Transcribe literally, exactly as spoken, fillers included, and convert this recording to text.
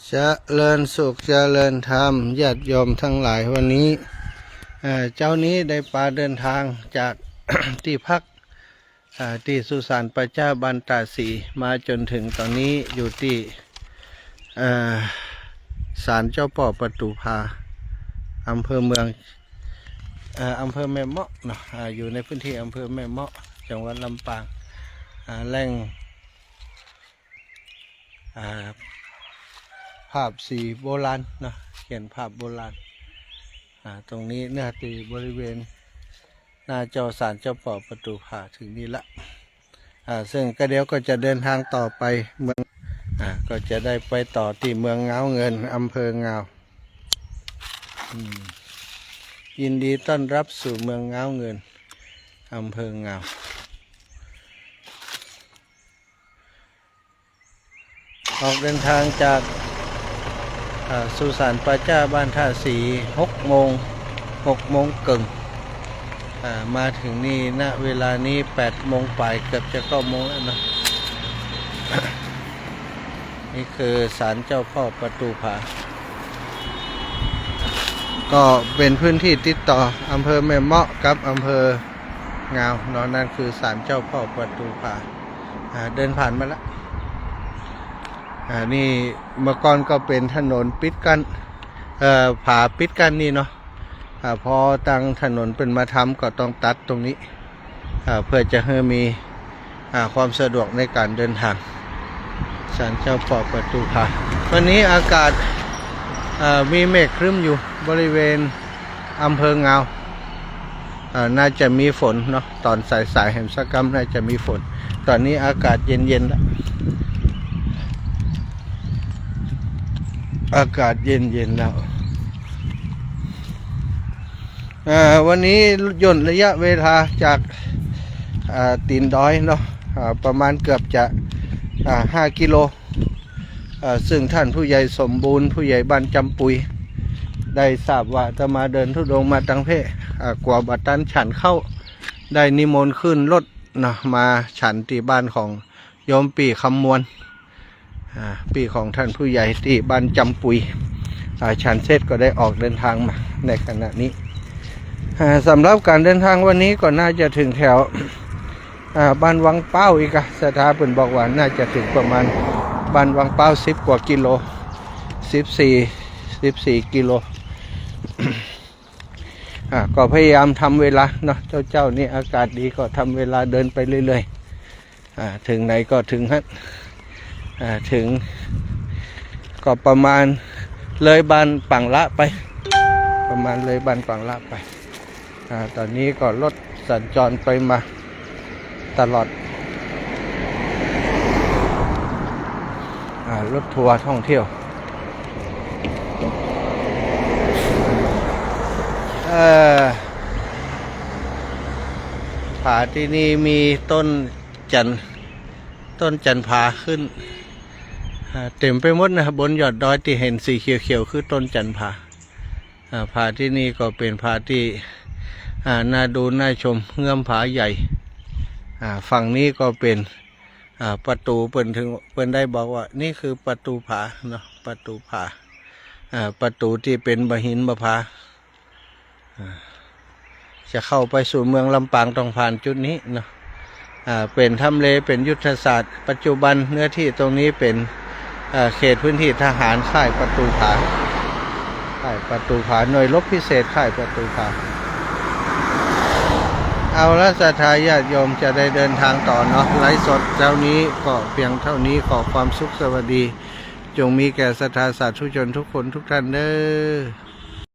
เจริญสุขเจริญธรรม ญาติโยมทั้งหลาย วันนี้ เอ่อ เจ๊านี้ได้ปาเดินทางจาก ตี้พัก อ่า ตี้สุสานป่าจ๊าบ้านต้าสี มาจ๋นเถิงต๋อนนี้อยู่ตี้ เอ่อ ศาลเจ้าป้อประตู๋ผา อำเภอเมือง เอ่อ อำเภอแม่เมาะเนาะ อ่า อยู่ในพื้นที่อำเภอแม่เมาะ จังหวัดลำปาง อ่า แหล่ง อ่า ภาพสีโบราณเนาะ เขียนภาพโบราณ อ่า ตรงนี้เนาะ ตี้บริเวณหน้าเจ้าศาลเจ้าป้อประตู๋ผาเถิงนี่ละ อ่า ซึ่งก็เดี๋ยวก็จะเดินทางต่อไปเมือง อ่า ก็จะได้ไปต่อตี้เมืองงาวเงิน อำเภองาว อืม ยินดีต้อนรับสู่เมืองงาวเงิน อำเภองาว ออกเดินทางจาก อ่า สุสานป่าจ๊าบ้านต้าสี หกโมง หกโมงเกิ่ง อ่า มาเถิงนี่ ณ เวลานี้ แปดโมงป๋าย เกือบจะเก้าโมงแล้วเนาะ นี่คือศาลเจ้าป้อประตู๋ผา ก็เป๋นพื้นที่ติดต่ออำเภอแม่เมาะกับอำเภองาวเนาะ นั่นคือศาลเจ้าป้อประตู๋ผา อ่า เดินผ่านมาละ อ่า นี่เมื่อก่อนก็เป๋นถนนปิดกั้น เอ่อ ผาปิดกั้นนี่เนาะ อ่า พอตางถนนเปิ้นมาทำก็ต้องตัดตรงนี้ อ่า เพื่อจะหื้อมี อ่า ความสะดวกในก๋านเดินทาง ศาลเจ้าป้อประตู๋ผา วันนี้อากาศ อ่า มีเมฆครึ้มอยู่บริเวณอำเภองาว อ่า น่าจะมีฝนเนาะ ต๋อนสายๆ แหมสักกำน่าจะมีฝน ต๋อนนี้อากาศเย็นๆ แล้ว อากาศเย็นๆ แล้ว อ่า วันนี้ย่นระยะเวลาจาก อ่า ตี๋นดอยเนาะ อ่า ประมาณเกือบจะ อ่า ห้ากิโล อ่า ซึ่งต้านผู้ใหญ่สมบูรณ์ ผู้ใหญ่บ้านจำปุย ได้ทราบว่าอาตมาเดินธุดงค์มาตางเพ อ่า กั๋วบ่ตันฉันข้าว ได้นิมนต์ขึ้นรถเนาะ มาฉันตี้บ้านของโยมปี้คำมวล อ่า ปี้ของต้านผู้ใหญ่ตี้บ้านจำปุย อ่า ฉันเสร็จก็ได้ออกเดินทางมาในขณะนี้ อ่า สำหรับก๋านเดินทางวันนี้ก็น่าจะเถิงแถว อ่า บ้านวังเป้าอีกอะ ศรัทธาเปิ้นบอกว่าน่าจะเถิงประมาณบ้านวังเป้าสิบกว่ากิโล สิบสี่ สิบสี่กิโล อ่า ก็พยายามทำเวลาเนาะ เจ๊าๆ นี่อากาศดีก็ทำเวลาเดินไปเรื่อยๆ อ่า เถิงไหนก็เถิงหั้น อ่า เถิง ก็ประมาณเลยบ้านปังละไป ประมาณเลยบ้านปังละไป อ่า ต๋อนนี้ก็รถสัญจรไปมาตลอด อ่า รถทัวร์ท่องเที่ยว เอ่อ ผาตี้นี่มีต้นจัน ต้นจันผาขึ้น อ่า เต๋มไปหมดนะ บนยอดดอยตี้หันสีเขียวๆ คือต้นจันผา อ่า ผาตี้นี่ก็เป๋นผาตี้ อ่า น่าดูน่าชม เงื้อมผาใหญ่ อ่า ฝั่งนี้ก็เป๋น อ่า ประตู๋ เปิ้นเถิง เปิ้นได้บอกว่านี่คือประตู๋ผาเนาะ ประตู๋ผา อ่า ประตู๋ตี้เป๋นบ่าหินบ่าผา อ่า จะเข้าไปสู่เมืองลำปางต้องผ่านจุดนี้เนาะ อ่า เป๋นทำเล เป๋นยุทธศาสตร์ ปัจจุบันเนื้อที่ตรงนี้เป๋น อ่า เขตพื้นที่ทหารค่ายประตู๋ผา ค่ายประตู๋ผา หน่วยรบพิเศษค่ายประตู๋ผา เอาละ ศรัทธาญาติโยมจะได้เดินทางต่อเนาะ ไลฟ์สดเจ๊านี้ก็เพียงเท่านี้ ขอความสุขสวัสดี จงมีแก่ศรัทธาสาธุชนทุกคนทุกท่านเด้อ